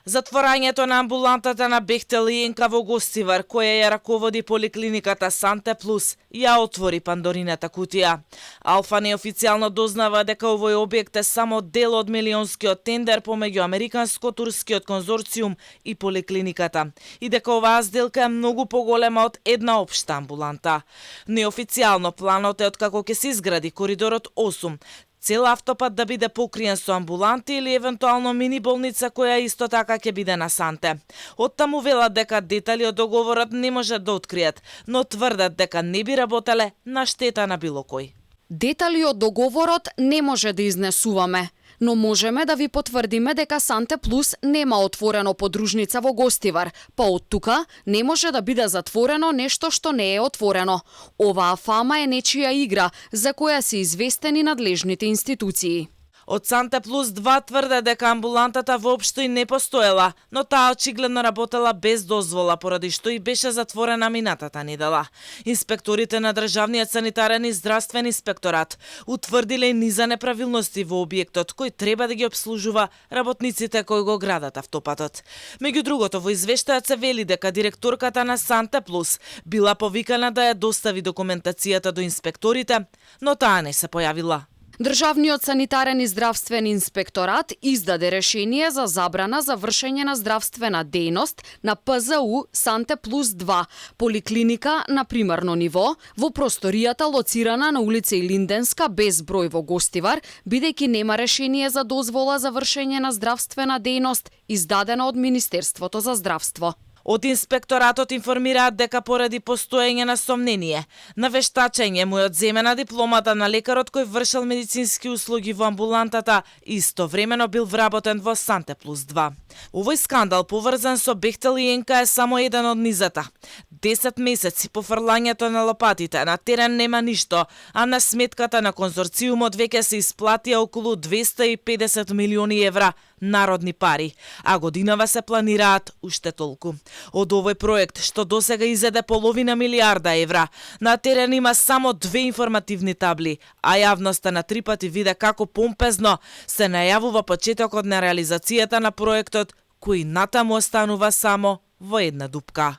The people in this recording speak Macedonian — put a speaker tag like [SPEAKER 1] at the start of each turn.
[SPEAKER 1] Затворањето на амбулантата на Бехтел и Енка во Гостивар, која ја раководи поликлиниката Санте Плюс, ја отвори Пандорината кутија. Алфа неофицијално дознава дека овој објект е само дел од милионскиот тендер помеѓу Американско-турскиот конзорциум и поликлиниката и дека оваа сделка е многу поголема од една општа амбуланта. Неофицијално планот е откако ќе се изгради коридорот 8, цел автопат да биде покриен со амбуланти или евентуално мини болница која исто така ќе биде на Санте. Оттаму велат дека детали од договорот не можат да откријат, но тврдат дека не би работеле на штета на било кој.
[SPEAKER 2] Детали од договорот не може да изнесуваме, но можеме да ви потврдиме дека Санте Плюс нема отворено подружница во Гостивар, па од тука не може да биде затворено нешто што не е отворено. Оваа фама е нечија игра за која се известени надлежните институции.
[SPEAKER 1] Од Санте Плюс 2 тврде дека амбулантата воопшто и не постоела, но таа очигледно работела без дозвола, поради што и беше затворена минатата недела. Инспекторите на Државниот санитарен и здравствен инспекторат утврдиле низа неправилности во објектот кој треба да ги обслужува работниците кои го градат автопатот. Меѓу другото, во извештајот се вели дека директорката на Санте Плюс била повикана да ја достави документацијата до инспекторите, но таа не се појавила.
[SPEAKER 2] Државниот санитарен и здравствен инспекторат издаде решение за забрана за вршење на здравствена дејност на ПЗУ Санте Плюс 2, поликлиника на примарно ниво, во просторијата лоцирана на улица Илинденска без број во Гостивар, бидејќи нема решение за дозвола за вршење на здравствена дејност издадена од Министерството за здравство.
[SPEAKER 1] Од инспекторатот информираат дека поради постоење на сомнение на вештачење му е одземена дипломата на лекарот кој вршел медицински услуги во амбулантата и истовремено бил вработен во Санте Плюс 2. Овој скандал поврзан со Бехтел и Енка е само еден од низата. 10 месеци по фрлањето на лопатите на терен нема ништо, а на сметката на конзорциумот веќе се исплатија околу 250 милиони евра народни пари, а годинава се планираат уште толку. Од овој проект, што досега изеде половина милиарда евра, на терен има само 2 информативни табли, а јавноста на 3 пати виде како помпезно се најавува почетокот на реализацијата на проектот, кој натаму останува само во една дупка.